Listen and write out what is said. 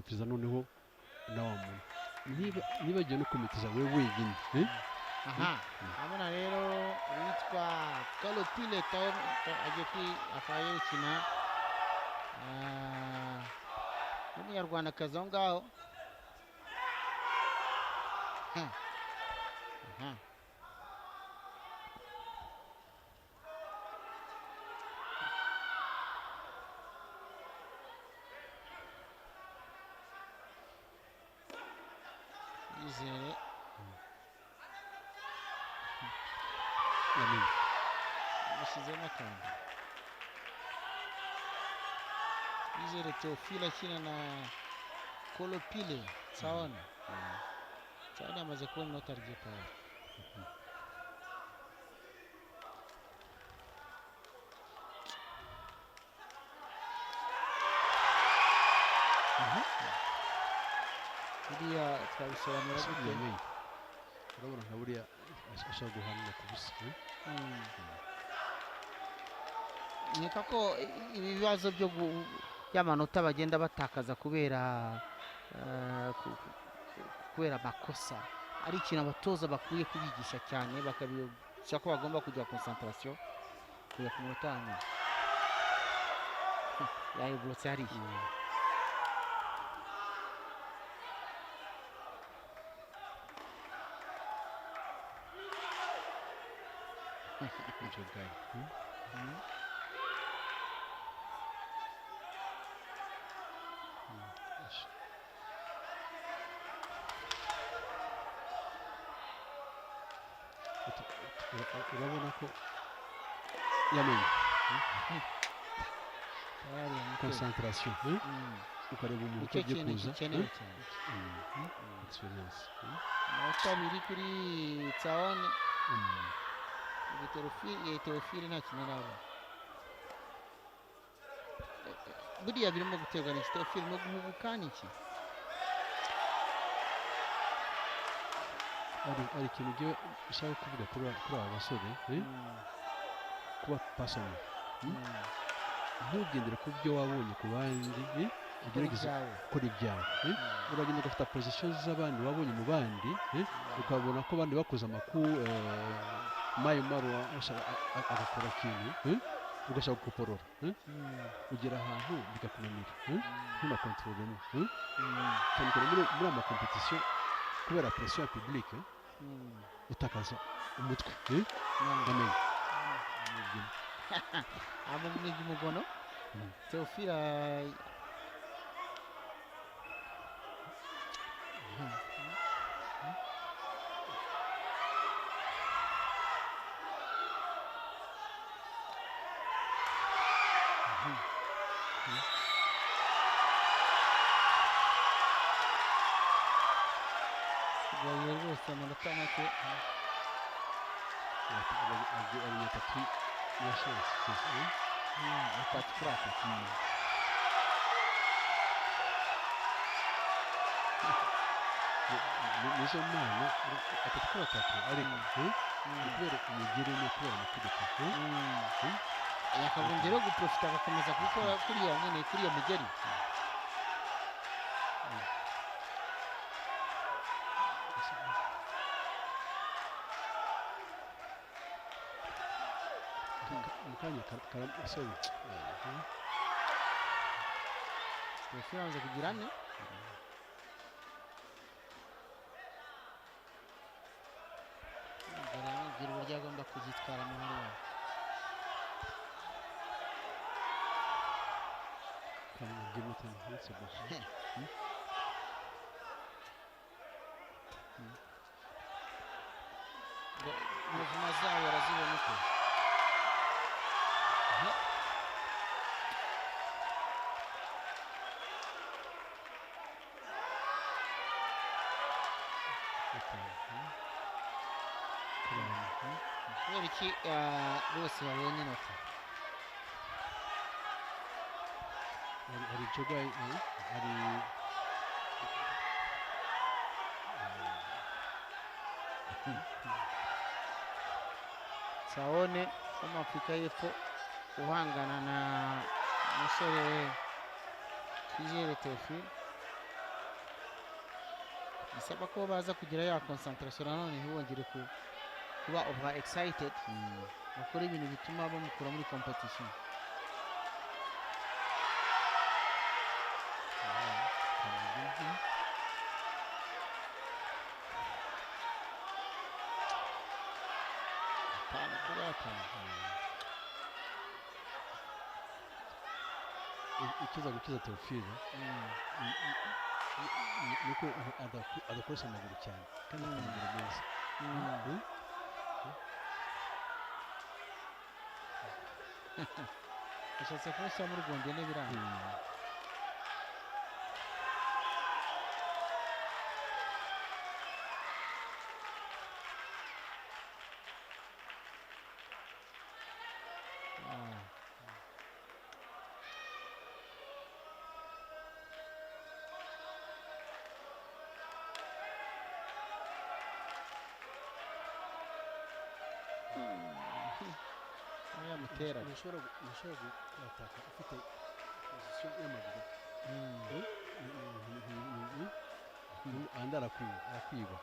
Kumetiriza noneho na wa muntu niba nibagiwe no kumetiriza we wenyine, eh? Aha, urabona rero uwitwa Kalopile Tao agiye kwi akaba agiye gukina n'umunyarwandakazi aho ngaho. Ha. Aha. Yizere Yamenye. Mushyizemo akantu. Yizere Teofile akina na Kolopile Tsaone. Tsaone amaze kubona inota rye pari. Buriya twabisobanura gute? Yamenye. Urabona nka buriya ashobora guhanwa ku busa, eh? Nkeka ko ibi bibazo byo by'amanota bagenda batakaza kubera kubera amakosa ari ikintu abatoza bakwiye kubigisha cyane, bakabigisha ko bagomba kugira concentration kujya ku munota wa nyuma. Yayiburutse hariya. Jogayi, Ash- Urabona ko yamenye Tayari yamuteye. Concentration, eh? Ukareba umuntu uko Nicyo agiye kintu kuza, gikenewe eh? cyane. Experience, eh? Amanota abiri kuri Tsaone. Ubwo Teofile, Teofile nta kintu arabona. Buriya birimo guterwa n'iki? Teofile no guhubuka ni iki? Hari ikintu ugiye ushaka kuvuga kuri aba basore, eh? Kuba personal, ntugendere ku byo wabonye ku bandi, eh? Ugerageze ibyawe. Gukora ibyawe, eh? Uragenda ugafata position z'abandi wabonye mu bandi, eh? Ukabona ko abandi bakoze amaku, mayo maro agakora ikintu, eh? Ugashaka gukoporora, eh? Ugera ahantu bikakunanira, eh? Ntunakontororemo, eh? Cyane cyane muri ama competition, kubera pression ya public, eh? Utakaza umutwe, eh? Yamenye. Amumwibye umugono. Teofile sigaye rwose amanota make. Abonye atatu ya chance, eh? Atatu kuri atatu. Nizo mana atatu kuri atatu, ariko eh? Ni kubera umugire, ni kubera amategeko, eh? Yakagombye rero guprofita agakomeza kubikora kuriya nyine, kuri iyo migeri. Mu kanya sorry. Teofile amaze kugira ane. Umugore aramubwira uburyo agomba kuzitwaramo hariya. Kamubwira mutane, c'est bon. Ngo mouvement zayo arazibona ute? Atanu, Kuri ane, Kubera iki bose babonye inota? Hari jogayi, eh? Hari Tsaone wo muri Afurika y'Epfo uhangana na musore Twizere Teofile. Bisaba ko baza kugira ya concentration nanone, ntibongere kuba over excited, bakora ibintu bituma bamukura muri competition. 5 kuri 5. Ikiza gukiza Theophile ni uko adakoresha amaguru cyane, kandi afite amaguru meza. Ashatse kumushyira muri gondene, biranga. Ah. Aho yamuteraga. Ntushobora kwataka ufite position y'amaguru. Andi arakwiba, arakwiba.